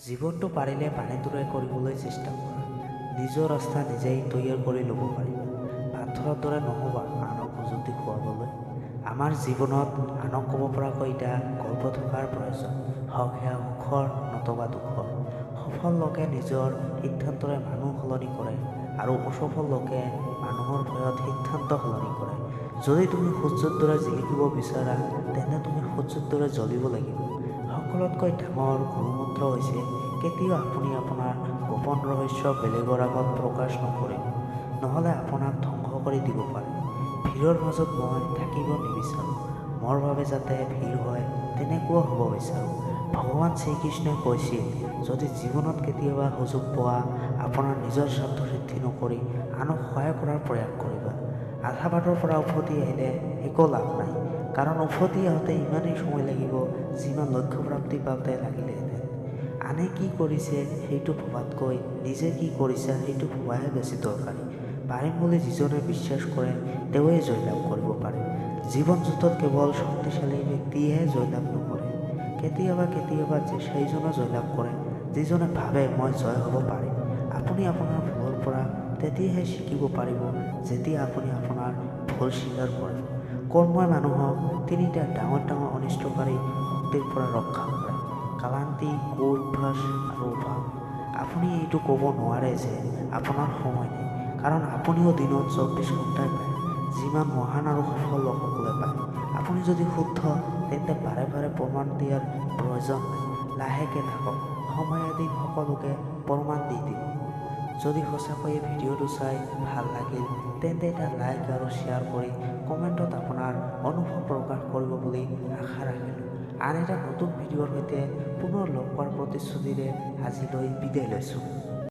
জীৱনটো পাৰিলে পানীৰ দৰে কৰিবলৈ চেষ্টা কৰা। নিজৰ ৰাস্তা নিজেই তৈয়াৰ কৰি ল'ব পাৰিবা। পাথৰৰ দৰে নহ'বা আনক উজুতি খুৱাবলৈ। আমাৰ জীৱনত আনক ক'ব পৰাকৈ এটা গল্প থকাৰ প্ৰয়োজন, হওক সেয়া সুখৰ নতুবা দুখৰ। সফল লোকে নিজৰ সিদ্ধান্তৰে মানুহ সলনি কৰে আৰু অসফল লোকে মানুহৰ ভয়ত সিদ্ধান্ত সলনি কৰে। যদি তুমি সূৰ্যৰ দৰে জিলিকিব বিচাৰা, তেন্তে তুমি সূৰ্যৰ দৰে জ্বলিব লাগিব। সকলোতকৈ ডাঙৰ গুৰুমন্ত্ৰ হৈছে কেতিয়াও আপুনি আপোনাৰ গোপন ৰহস্য বেলেগৰ আগত প্ৰকাশ নকৰিব, নহ'লে আপোনাক ধ্বংস কৰি দিব পাৰে। ভিৰৰ মাজত মই থাকিব নিবিচাৰোঁ, মোৰ বাবে যাতে ভিৰ হয় তেনেকুৱা হ'ব বিচাৰোঁ। ভগৱান শ্ৰীকৃষ্ণই কৈছিল, যদি জীৱনত কেতিয়াবা সুযোগ পোৱা, আপোনাৰ নিজৰ স্বাৰ্থ সিদ্ধি নকৰি আনক সহায় কৰাৰ প্ৰয়াস কৰিবা। আধা বাটৰ পৰা উভতি আহিলে একো লাভ নাই, কাৰণ উভতি আহোঁতে ইমানেই সময় লাগিব যিমান লক্ষ্যপ্ৰাপ্তি পাওঁতে লাগিলেহেঁতেন। আনে কি কৰিছে সেইটো ভবাতকৈ নিজে কি কৰিছা সেইটো ভবাহে বেছি দৰকাৰী। পাৰিম বুলি যিজনে বিশ্বাস কৰে তেওঁৱেই জয়লাভ কৰিব পাৰে। জীৱন যুদ্ধত কেৱল শক্তিশালী ব্যক্তিয়েহে জয়লাভ নকৰে, কেতিয়াবা কেতিয়াবা সেইজনো জয়লাভ কৰে যিজনে ভাবে মই জয় হ'ব পাৰিম। আপুনি আপোনাৰ ভুলৰ পৰা তেতিয়াহে শিকিব পাৰিব যেতিয়া আপুনি আপোনাৰ ভুল স্বীকাৰ কৰিব। কৰ্মই মানুহক তিনিটা ডাঙৰ ডাঙৰ অনিষ্টকাৰী শক্তিৰ পৰা ৰক্ষা কৰে: ক্লান্তি, কুঅভ্যাস আৰু অভাৱ। আপুনি এইটো ক'ব নোৱাৰে যে আপোনাৰ সময় নাই, কাৰণ আপুনিও দিনত 24 ঘণ্টাই পায়, যিমান মহান আৰু সফল লোকসকলে পায়। আপুনি যদি শুদ্ধ, তেন্তে বাৰে বাৰে প্ৰমাণ দিয়াৰ প্ৰয়োজন নাই। লাহেকৈ থাকক, সময়ে এদিন সকলোকে প্ৰমাণ দি দিব। যদি সঁচাকৈয়ে ভিডিঅ'টো চাই ভাল লাগিল, তেন্তে এটা লাইক আৰু শ্বেয়াৰ কৰি কমেণ্টত আপোনাৰ অনুভৱ প্ৰকাশ কৰিব বুলি আশা ৰাখিলোঁ। আন এটা নতুন ভিডিঅ'ৰ সৈতে পুনৰ লগ পোৱাৰ প্ৰতিশ্ৰুতিৰে আজিলৈ বিদায় লৈছোঁ।